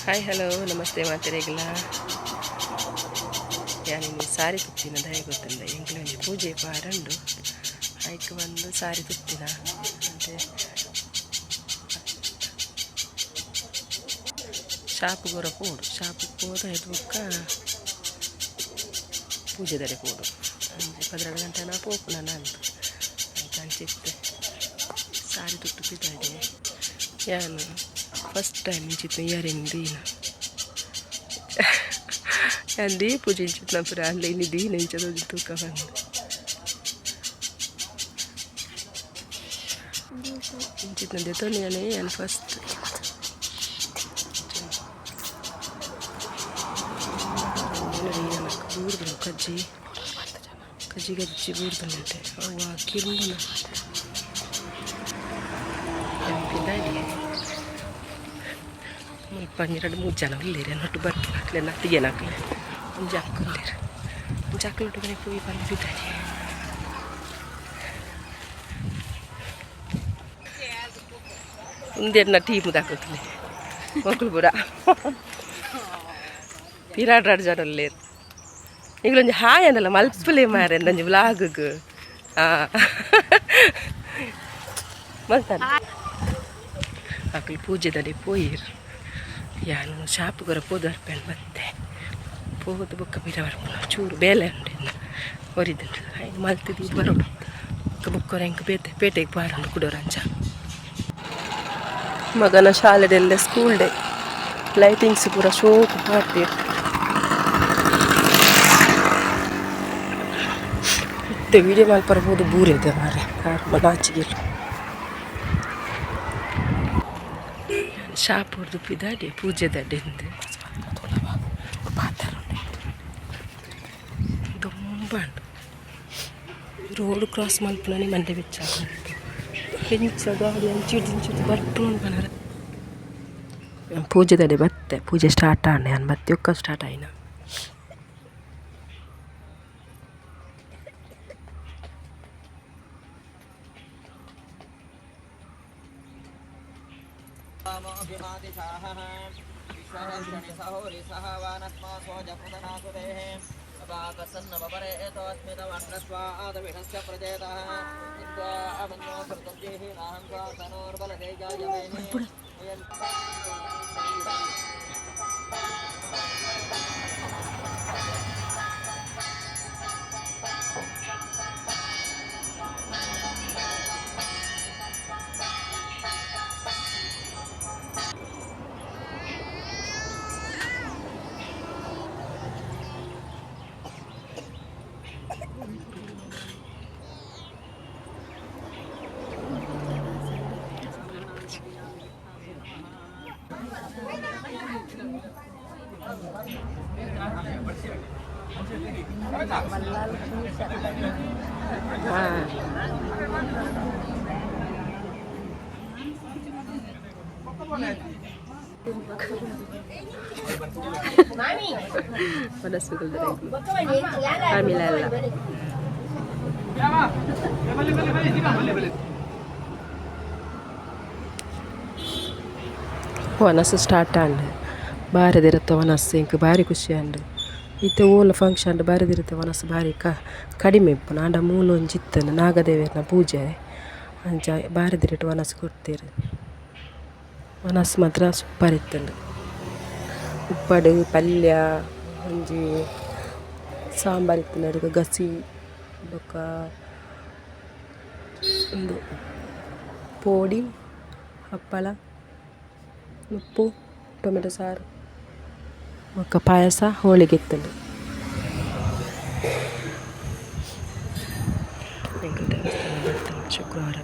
Hi, hello, namaste ಮಾತೆರೆಗ್ಲ. ಯಾನ್ ಸಾರಿ ತುತ್ತಿನ ದಾಯೆ ಗೊತ್ತುಂಡ? ಎಂಕ್ಲೆ ಒಂಜಿ ಪೂಜೆ ಪಾರುಂಡು, ಐಕ್ ಬಂದು ಸಾರಿ ತುತ್ತಿನ. ಅಂತೆ ಶಾಪ್ ಗೊರ ಪೋಡು, ಶಾಪ್ ಪೋದು ಐಟ್ ಬೊಕ್ಕ ಪೂಜೆದಡೆ ಪೋಡು. ಒಂಜಿ 12 ಗಂಟೆ ನಾ ಪೋಪುನ ನಂದು. ಐಕ್ ಅಂಚಿತ್ತೆ ಸಾರಿ ತುತ್ತು ಪಿದಾಡೆ. ಯಾನ್ ಫಸ್ಟ್ ಟೈಮ್ ಇಂಚಿತ್ತಿನ ಇಯರಿಂಗ್ ದೀನ. ಯಾನ್ ದೀಪುಜಿ ಇಂಚಿತ್ತಿನ ಪೂರ. ಅಂಡ ಇನಿ ದೀನ, ಇಂಚ ತೋಜುಂಡು ತೂಕ ಪಂದ್. ಇಂಚಿತ್ತಿನ ದೆತೊನಿಯನೆ ಯಾನ್ ಫಸ್ಟ್. ಬೂರ್ದುಂಡು ಕಜ್ಜಿ ಕಜ್ಜಿ ಗಜ್ಜಿ ಬೂರ್ದುಂಡು. ಅವ್ವ ಕಿರ್ಂಬುನ. ಪಿದಾಡಿ ಮುಲ್ಪ ಒಂಜಿ ರಡ್ಡ್ ಮೂಜಿ ಜನ ಉಲ್ಲೆರ್. ಎನ್ನೊಟ್ಟು ಬರ್ಪುನ ಅಕ್ಲೆನ ಅತ್ತಿಗೆನಕ್ಲೆ. ಒಂಜಿ ಅಕ್ಕ ಉಲ್ಲೆರ್. ಒಂಜಿ ಅಕ್ಲೊಟ್ಟುಗನೆ ಪೋಯಿ ಪಂದ್ ಪಿದಾಡಿ. ಉಂದೆನ್ನ ಟೀಮ್ ದಾಕುತುಲೆ. ಮೊಕುಲು ಪೂರ ಪಿರಾಡ್ ರಡ್ಡ್ ಜನ ಉಲ್ಲೆರ್. ನಿಗುಲೊಂಜಿ ಹಾಯ್ ಅಂಡಲ ಮಲ್ಪುಲೆ ಮಾರೆ ಒಂಜಿ ವ್ಲಾಗುಗು. ಆ ಮಲ್ತಾನ. ಅಕುಲು ಪೂಜೆದಡೆ ಪೋಯೆರ್. ಯಾನ್ ಶಾಪುಗೊರ ಪೋದು ಬರ್ಪೆನ್ ಬತ್ತೆ. ಪೋದು ಬೊಕ್ಕ ಪಿರ ಬರ್ಪುನ. ಚೂರು ಬೇಲೆ ಉಂಡು, ಎನ್ನ ಒರಿದುಂಡು, ಐನ್ ಮಲ್ತ್ ದೀದ್ ಬರೋಡು. ಬೊಕ್ಕ ಬೊಕ್ಕೊರ ಎಂಕ್ ಬೇತೆ ಪೇಟೆಗ್ ಪೋಯೆರುಂಡು ಕುಡೊರ ಅಂಚ. ಮಗನ ಶಾಲೆಡೆಲ್ಲ ಸ್ಕೂಲ್ ಡೇ. ಲೈಟಿಂಗ್ಸ್ ಪೂರ ಶೋಕು ಪಾಡ್ದೆರ್. ಇತ್ತೆ ವಿಡಿಯೋ ಮಲ್ಪರ ಪೋದು ಬೂರೆದ ಮಾರೆ ಕಾರ್ ನಾಚಿಗೆಲು. ಶಾಪ್ ಹೊಡ್ದು ಪಿದಾಡಿ ಪೂಜೆದಡೆಂದು ಪಾತೆರುಂಡೆ. ದೊಂಬಾಂಡು. ರೋಡ್ ಕ್ರಾಸ್ ಮಲ್ಪುನನೆ ಮಂಡೆ ಬೆಚ್ಚ ಆಪುಂಡು. ಎಂಚ ಗಾಡಿ ಅಂಚಿಡ್ದು ಇಂಚಿಡ್ದು ಬರ್ಪುಂಡು ಪನರೆ. ಪೂಜೆದಡೆ ಬತ್ತೆ. ಪೂಜೆ ಸ್ಟಾರ್ಟ್ ಆಂಡ್. ಯಾನ್ ಬತ್ತಿ ಬೊಕ್ಕ ಸ್ಟಾರ್ಟ್ ಆಯಿನ. ಫ್ಯಾಮಿಲಿ ಎಲ್ಲ. ವನಸ್ ಸ್ಟಾರ್ಟ್ ಆಂಡ್. ಬಾರೆದಿರತ್ತ ವನಸ್. ಎಂಕ್ ಬಾರಿ ಖುಷಿ ಆಂಡ್. ಇತ್ತೆ ಓಲ ಫಂಕ್ಷನ್ ಬಾರೆದಿರತ್ತ ವನಸ್ ಬಾರಿ ಕಡಿಮೆ ಇಪ್ಪುನು. ಆಂಡ ಮೂಲು ಒಂಜಿ ಇತ್ತುಂಡು, ನಾಗದೇವೆರ್ನ ಪೂಜೆ. ಅಂಚ ಬಾರೆದಿರೆಟ್ ವನಸ್ ಕೊರ್ತೆರ್. ವನಸ್ ಮಾತ್ರ ಸೂಪರ್ ಇತ್ತುಂಡು. ಉಪ್ಪಡ್, ಪಲ್ಯ, ಒಂಜಿ ಸಾಂಬಾರ್ ಇತ್ತಿನಡೆಗ್ ಗಸಿ, ಬೊಕ ಉಂದು ಪೋಡಿ, ಹಪ್ಪಳ, ನುಪ್ಪು, ಟೊಮೆಟೊ ಸಾರು, ಬೊಕ್ಕ ಪಾಯಸ, ಹೋಳಿಗೆ ಇತ್ತುಂಡು. ಎಂಕುಲು ದೇವಸ್ಥಾನ ಬತ್ತುಂಡು ಶುಕ್ರವಾರ.